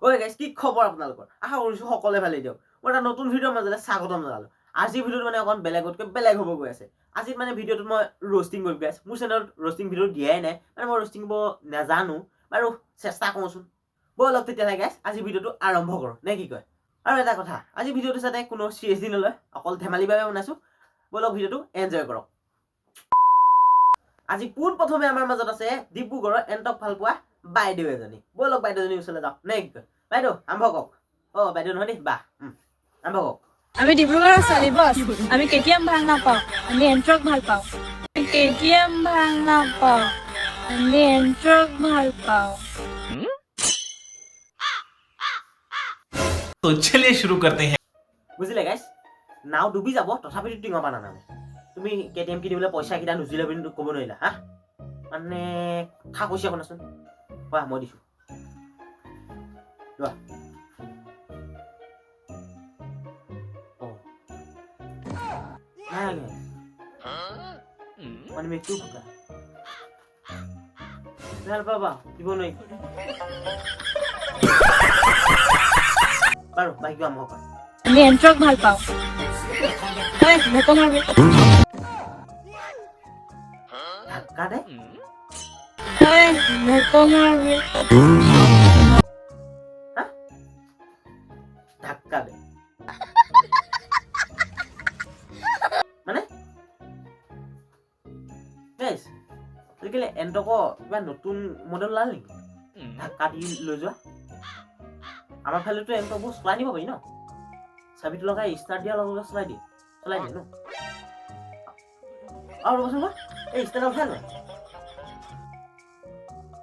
ঐ গাইছ, কি খবৰ আপোনালোকৰ? আশা কৰিছোঁ সকলোৱে ভালেই দিয়ক। মই এটা নতুন ভিডিঅ'ৰ মাজতে স্বাগতম জনালোঁ। আজিৰ ভিডিঅ'টো মানে অকণ বেলেগতকৈ বেলেগ হ'ব গৈ আছে। আজি মানে ভিডিঅ'টোত মই ৰ'ষ্টিং কৰিম গাইছ। মোৰ চেনেলত ৰ'ষ্টিং ভিডিঅ' দিয়াই নাই, মানে মই ৰ'ষ্টিং কৰিব নাজানো। বাৰু চেষ্টা কৰোঁচোন। ব'লক তেতিয়াহ'লে গাইছ, আজি ভিডিঅ'টো আৰম্ভ কৰোঁ নে কি কয়? আৰু এটা কথা, আজি ভিডিঅ'টো যাতে কোনো চিৰিয়াছলি নলয়, অকল ধেমালিৰ বাবে বনাইছোঁ। ব'লক, ভিডিঅ'টো এনজয় কৰক। আজি পোনপ্ৰথমে আমাৰ মাজত আছে ডিব্ৰুগড়ৰ এণ্টৰ্ক ভাল পোৱা বাইদেউ এজনী। ব'লক, বাইদেউজনীৰ ওচৰলৈ যাওঁ নে কি কয়? বাইদেউ, আৰম্ভ কৰক। অ' বাইদেউ নহয় দেই, বা। আৰম্ভ কৰক। আমি ডিব্ৰুগড়ৰ ছোৱালী বছ। আমি কেটিএম ভাল নাপাওঁ, আমি এণ্ট্ৰক ভাল পাওঁ। কেটিএম ভাল নাপাওঁ, আমি এণ্ট্ৰক ভাল পাওঁ। तो चलिए शुरू करते हैं। বুজিলে গাইছ, নাও ডুবি যাব তথাপিতো টিঙৰ পৰা নানামে। তুমি কেটিএম কিনিবলৈ পইচা কেইটা নুজুৰিলে বুলি ক'ব নোৱাৰিলা। হা, মানে কথা কৈছে, শুনাচোন। কোৱা, মই দিছোঁ, লোৱা। অ' নাই নাই, মানে মেকটো ফুটা ভাল পাবা, দিব নোৱাৰি। বাৰু, বাকী আৰম্ভ কৰা। আমি এণ্ট্ৰক ভাল পাওঁ। ঐ, মোকো মাৰবি। ধাক্কা দে। ঐ, মোকো মাৰবি। ধাক্কা দে মানে? গাইছ, আজিকালি এণ্টৰ্কৰ কিবা নতুন মডেল ওলাল নেকি, ধাক্কা দি লৈ যোৱা? আমাৰ ফালেতো এণ্টৰ্কবোৰ চলাই নিব পাৰি ন? চাবিটো লগাই ষ্টাৰ্ট দিয়াৰ লগে লগে চলাই দিয়ে ন? আৰু ৰ'বচোন ৰ'বা, এই ষ্টাৰ্ট উঠাই নহয়।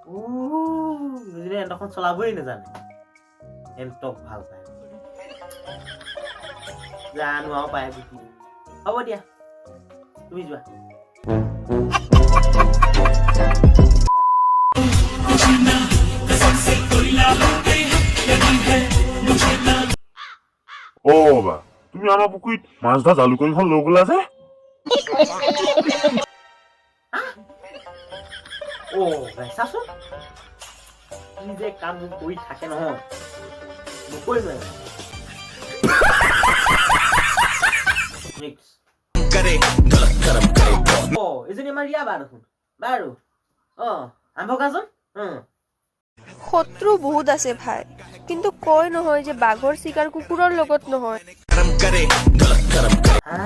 বুজিলে, এণ্টৰ্কখন চলাবই নাজানে, এণ্টৰ্ক ভাল পায়। জানো আৰু পায় বুজি। হ'ব দিয়া, তুমি যোৱা। অ বা, তুমি আমাৰ পুখুৰীত মাছ ধৰা জালুকনীখন লৈ গ'লা যে? অ' গাইছ, চাচোন, কি যে কাম কৰি থাকে নহয়, নকৰিমে। নেক্সট। অ' এইজনী আমাৰ ৰিয়া বা দেখোন। বাৰু, অ' আৰম্ভ কৰাচোন। শত্ৰু বহুত আছে ভাই, কিন্তু কয় নহয় যে বাঘৰ চিকাৰ কুকুৰৰ লগত নহয়। হা,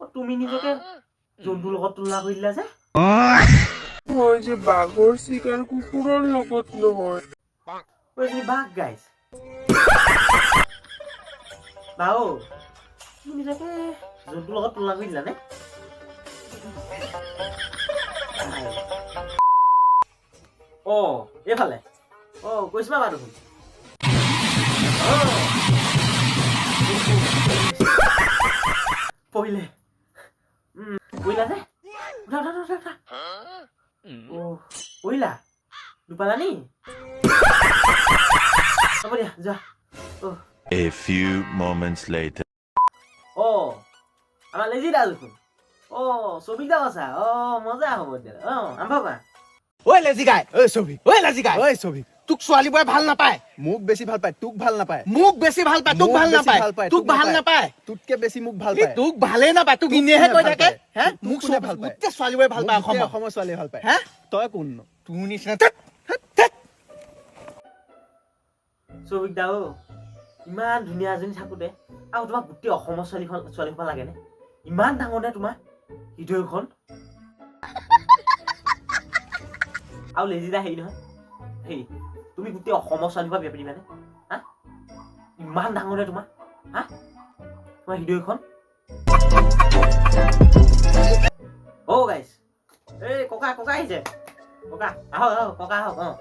অ' তুমি নিজকে জন্তুৰ লগত তুলনা কৰি দিলা যে? হয় যে বাঘৰ চিকাৰ কুকুৰৰ লগত নহয়। অ' এইজনী বাঘ গাইছ। বা অ', তুমি নিজকে জন্তুৰ লগত তুলনা কৰি দিলা নে? অ' এইফালে অ' কৈছিলা বা দেখোন। অ' পৰিলে, পৰিলা যে? উঠা উঠা উঠা উঠা। অ' পৰিলা, দুপালা নি? হ'ব দিয়া, যোৱা। অ' A few moments later. অ' আমাৰ লেজি দা দেখোন। অ' ছবি দা আছা। অ' মজা হ'ব তেতিয়া। অ' আৰম্ভ কৰা। ঐ লেজি গাই, ঐ ছবি, ঐ লেজি গাই, ঐ ছবি, তোক ছোৱালীবোৰে ভাল নাপায়। মোক বেছি ভাল পায়, তোক ভাল নাপায়। মোক বেছি ভাল পায়, তোক মোক ভাল বেছি নাপায়। ভাল পায়, তোক তোক ভাল নাপায়। নাপায়। তোতকে বেছি মোক ভাল এই পায়। তোক ভালেই নাপায়, তোক তোক এনেহে কোনে কৈ ভাল থাকে। পায়? হে, তোক মোক কোনে চব ভাল পায়? গোটেই ছোৱালীবোৰে ভাল মোক পায় গোটেই অসমৰ। অসমৰ ছোৱালীয়ে ভাল পায়। হে? তই কোন? তোৰ নিচিনা। ধেৎ, ধেৎ, ধেৎ। ছবিক দা, অ' ইমান ধুনীয়া এজনী থাকোঁতে আৰু তোমাক গোটেই অসমৰ ছোৱালীখন ছোৱালীসোপা লাগেনে? ইমান ডাঙৰ নে তোমাৰ হৃদয়খন? আৰু লেজি দা, হেৰি নহয়, হেৰি, তুমি গোটেই অসমৰ ছোৱালীসোপা বিয়া পাতিবানে? হা, ইমান ডাঙৰ নে তোমাৰ, হা, তোমাৰ হৃদয়খন? অ' গাইছ, এই ককা, ককা আহিছে। ককা আহক, আহক ককা, আহক। অঁ,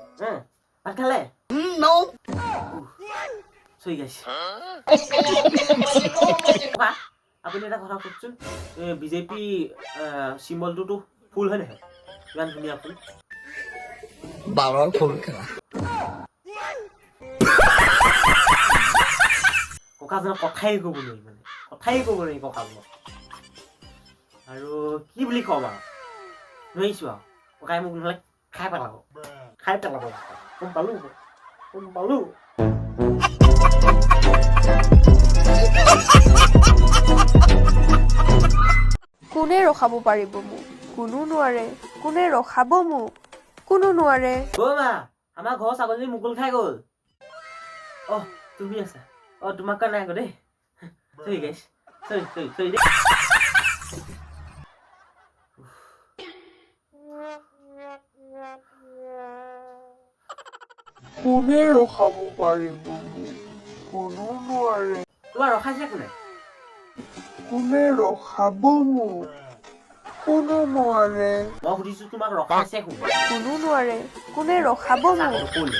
ভাত খালে? চৈ গাইছ। ককা, আপুনি এটা কথা কওকচোন, বিজেপি চিম্বলটোতো ফুল হয় নহয়? ইমান ধুনীয়া ফুল। বালৰ ফুল খেলা। ককাজনক কথাই ক'ব নোৱাৰি, মানে কথাই ক'ব নোৱাৰি ককাজনক। আৰু কি বুলি ক'ম আৰু, নোৱাৰিছোঁ আৰু। ককাই মোক নহ'লে খাই পেলাব, খাই পেলাব। গম পালোঁ। গম পালো। কোনে ৰখাব পাৰিব মোক? কোনো নোৱাৰে। কোনে ৰখাব মোক? কোনো নোৱাৰে। অ' মা, আমাৰ ঘৰৰ ছাগলীজনী মুকুল খাই গ'ল। অ' তুমি আছা? অ' তোমাক কোৱা নাই আকৌ দেই। Sorry guys, sorry, sorry, sorry দেই। কোনে ৰখাব পাৰিব মোক? কোনো নোৱাৰে। তোমাৰ ৰখাইছে কোনে? কোনে ৰখাব মোক? কোনো নোৱাৰে। মই সুধিছো, তোমাক ৰখাইছে কোনে? কোনো নোৱাৰে। কোনে ৰখাব মোক? কোনে?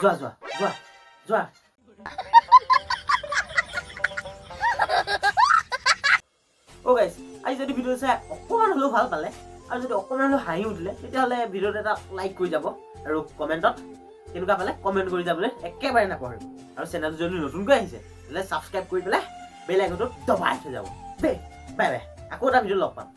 যোৱা, যোৱা, যোৱা, যোৱা। অ' গাইছ, আজি যদি ভিডিঅ' চাই অকণমান হ'লেও ভাল পালে আৰু যদি অকণমান হ'লেও হাঁহি উঠিলে, তেতিয়াহ'লে ভিডিঅ'ত এটা লাইক কৰি যাব আৰু কমেণ্টত কেনেকুৱা পালে কমেণ্ট কৰি যাবলৈ একেবাৰে নাপাহৰিব। আৰু চেনেলটো যদি নতুনকৈ আহিছে, তেতিয়াহ'লে ছাবস্ক্ৰাইব কৰি পেলাই বেল আইকনটো দবাই থৈ যাব দেই। বাই বাই, আকৌ এটা ভিডিঅ' লগ পাম।